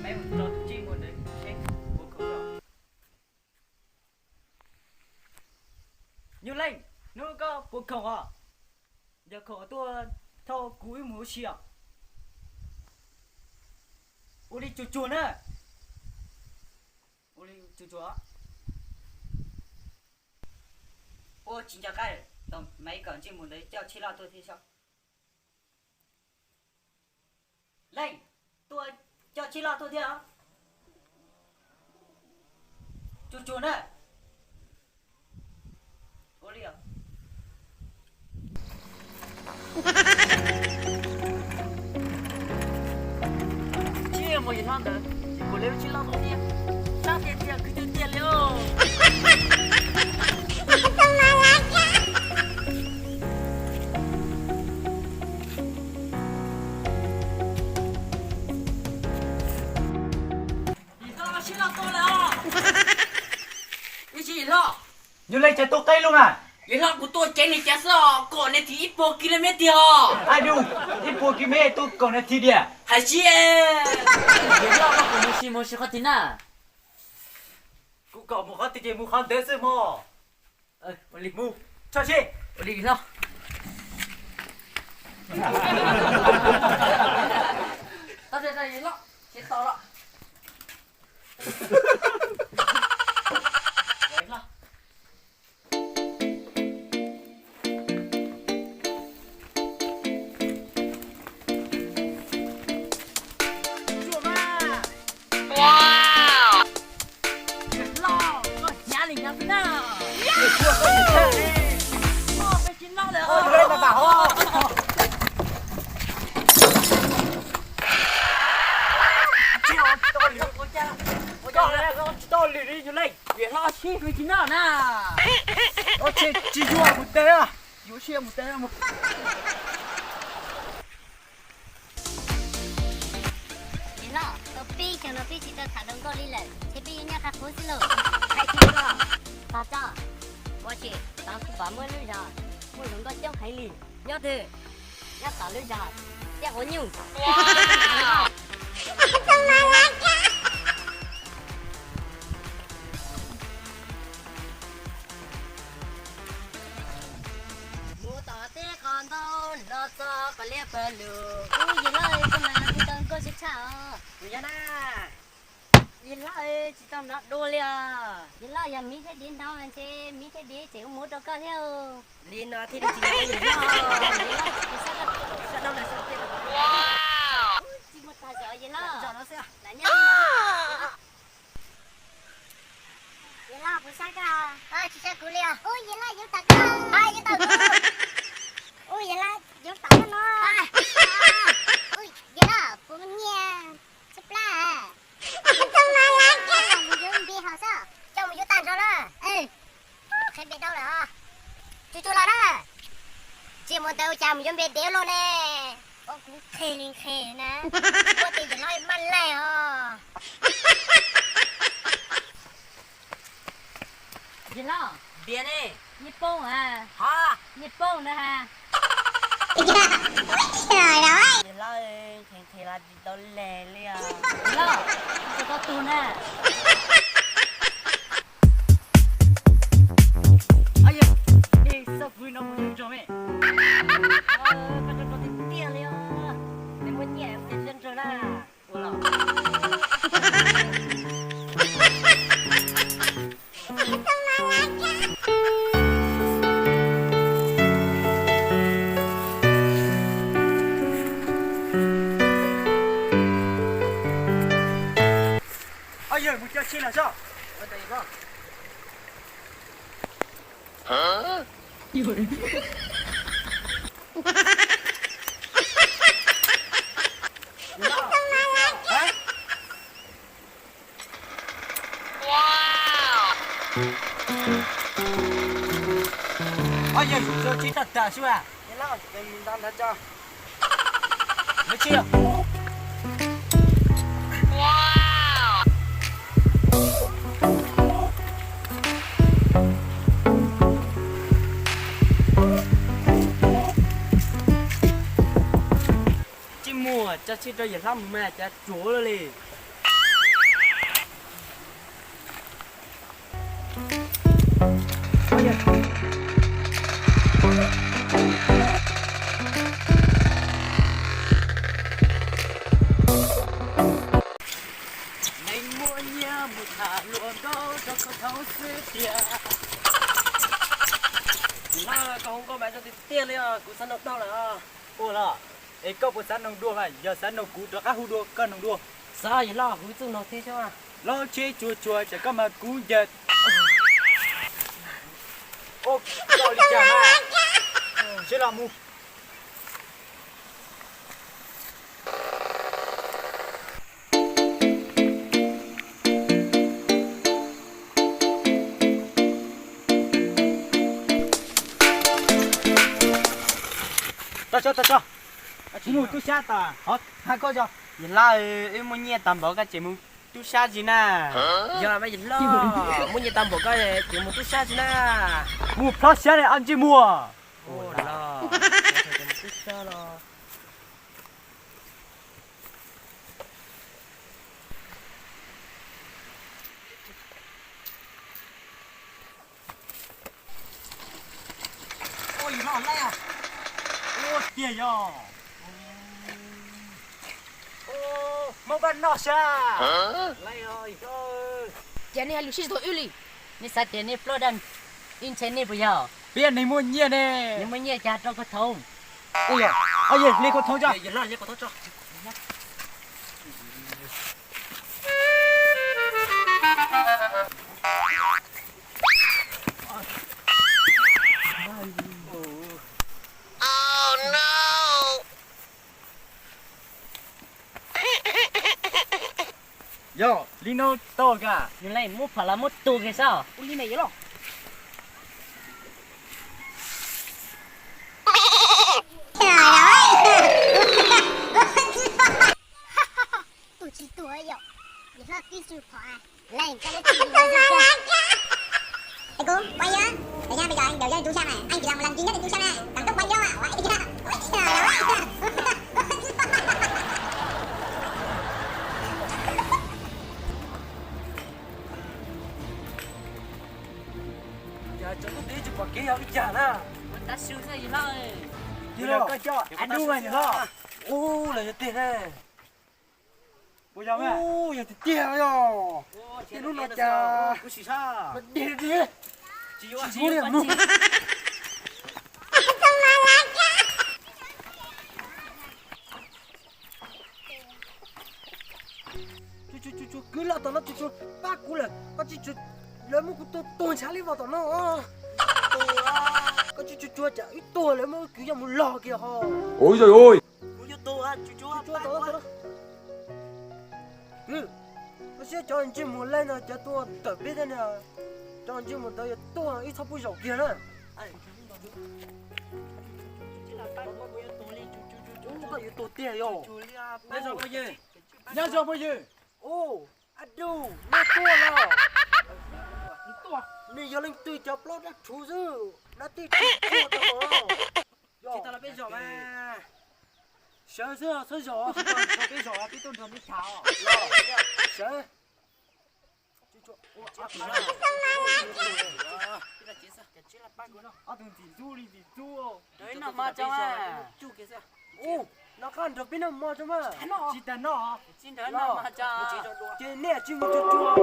Maiv mus tso tus ntsej muag ntawd seb puas khoom os. Nyuj Leej, hnub koj puas khoom os? Yog khoom tuaj thauj kuv wb mus ua si os. Ua li tsuag tsuag na. Ua li tsuag tsuag. Ua tsis nco qab, tos Maiv kom ntsej muag ntawd coj tsheb loj tuaj thiab seb. Leej, tuaj coj tsheb loj tuaj thiab os. Tsuag tsuag na. Ua li os. Tsis muaj yawg hlob ntawd, tsis pom lub tsheb loj tuaj thiab. Sab tiag tiag, khwv tiag tiag li os. Yawg hlob, seb no tuaj lawm os. Ib tsi yawg hlob? Nyuj Leej, cas tuaj qeb lug mas? Yawg hlob, kuv tuaj ceev nws cas xwb os, kaum nas this ib puas kilomev tiag os. Ab dub, ib puas kilomev tuaj kaum nas this diam. Hais tsis, yawg hlob, koj mus sim mus sim qhov twg na? Kuv kom mus qhov twg ces mus qhov ntawd xwb mog. Mus, tso si. Ua li hlob. Tau, yawg hlob, tsis tau los. Yawg hlob, koj hnyav li hnyav xwb na. Peb tsis noj lawm. Tsis tau lwm li Yawg Leej. Yawg hlob, sib peb tsis noj na. Tsis yuav mus tes, yuav siab mus tes mus. Yawg hlob, tau peb xyoos no peb tsis tau tham hluas nkauj li lawm, ces peb yuav nyob qab qhuav xwb lauj. Hais tsis tau. Pog Tso, ua tsi, tau kuv pom muaj lub zos muaj hluas nkauj coob heev li. Nyob twg? Nyob tom lub zos Tiaj Quav Nyuj. Mus tom tej qhov ntau los txog qhov liaj pawg lug. Ub, yawg hlob, koj mas kuj tau nkauj tshaj tshaj os. Kuv yog na. Yawg hlob, tsis tau hnov dua li os. Yawg hlob, yog miv thiab diav hnov ntshe miv thiab diav tseem ua muv rau koj thiab. Li no thiaj li tsis yog yawg hlob. Yawg hlob, kuv sab koj sab dab na sab tiaj. Tsis muaj tag zog yawg hlob. Lam nyob. Yawg hlob, kuv sab koj. Tsis sab kuv li os. Ub, yawg hlob, yuav tau koj. Yuav tau kuv. Ub, yawg hlob, yuav tau koj no. Ub, yawg hlob, kuv nyiam tshaj plaws. Mus yuav npe hauv xwb, coj mus yuav tag nrho na. Qhia npe dau lawm os. Tsuag tsuag los na. Tsis mus ntawd ua cas mus yuav npe dev luaj ne. Ua kuv qhia li qhia na. Ua tes yawg hlob maj laij os. Yawg hlob, npias ne. Nyiaj poob a? Hov, nyiaj poob na ha. Yawg hlob, nqhis nqhis los tsis tau leg li os. Yawg hlob, tsis tau tus na. Yog, nej xauj kuv no mus nrog me. Koj tau tiag tiag li os. Nws muaj nyiaj mus nrog na. Ua los. Yog mus cov tsheb los soj. Yog tsheb tag tag xwb. Tsis muaj, tso tsheb rau yawm hlob mus mas cas tsuav luaj li. Ub xwb tiag. Koj hu nkauj mas zoo tiag tiag li os, kuv xav noog dua lawm. Ua los, es koj puas xav noog dua mas, yog xav noog kuv rov qab hu dua koj noog dua. Xav yog los kuv txuj noog thiab xwb. Los tsheb tsuag tsuag tsam koj mas kuv ncaws. Ua koj li cas mas, seb los mus. Tso tso tso tso. Mus tub sab tas hov hais koj tso. Yawg hlob, wb muaj nyiaj tag npaum koj tseem mus tub sab tsi na? Yog mas yawg hlob, muaj nyiaj tag npaum koj tseem mus tub sab tsi na? Mus plob sab ne, ntsej muag. Ua los, tub sab los. Ua yawg hlob, laij os. Ua tiag yog. Hmoob pab noj sab. Laij os yawg hlob. Ces nej hais lus sib tau wb li. Nej xav tias nej plob dab ib ntshe nej puas yog? Peb yog neeg muaj nyiaj ne. Nej muaj nyiaj cas rau koj thoob. Ua yog, yog li koj thoob tso. Yawg hlob, li koj thoob tso. Yog li no tau kawg. Yog li muab pham los muab tua kiag saib. Ua li ne yawg hlob. Tus tsis tuag yom, yawg hlob twb tsis phom. Leej koj lub txim li no zoo kawg. Es kuv, Quang Yua, thời gian bây giờ anh Điều Dân Tú Sang này, anh chỉ là một lần duy nhất ở Tú Sang này, cảm xúc Quang Yua, ủa, ủa, ủa. Cas tsaus ntuj twb tsis pom kev yog ua cas na. Tab sis xwb yawg hlob, yawg hlob, koj coj a dub yawg hlob. Ub, los yog tiag ne. Puas yog mas? Ub, yog tiag tiag yog. Tej lub no cas dig dig. Tsis yuav li mus. Tsuag tsuag tsuag, kwv los tom no tsuag tsuag, pab kuv lawm, koj tsis tsuag, lawv muab kuv tua tuag ntshav li vos tom no. Koj tsis tsuag tsuag tsam wb tuag lawv muab wb kwv coj mus log kiag ho. Ua, kuv yuav tuag, tsuag tsuag, tsuag tsuag. Kwv, koj saib cov ntsej muag laij no cov tuaj tawm peb thiab na, cov ntsej muag ntawd yuav tuag ib txhob pub zaum kiag na. Koj yuav tuag tiag yog. Nyob zoo phooj ywg. Ub, a dub, nej tuaj los? Nws yog leej twg cov plaub dab tshuv xwb, dab tij tsuag tsuag rau hauv. Tsis tau los peb zaum mas. Sawv xwb, txhob zaum, peb zaum peb tuaj nrog nej tham os. Sawv. Ob tug ntxim ntxub li ntxim ntxub. Ub, noj qab nrog peb noj mov tso mas. Tsis tas noj. Ces nej tsis mus tsuag tsuag.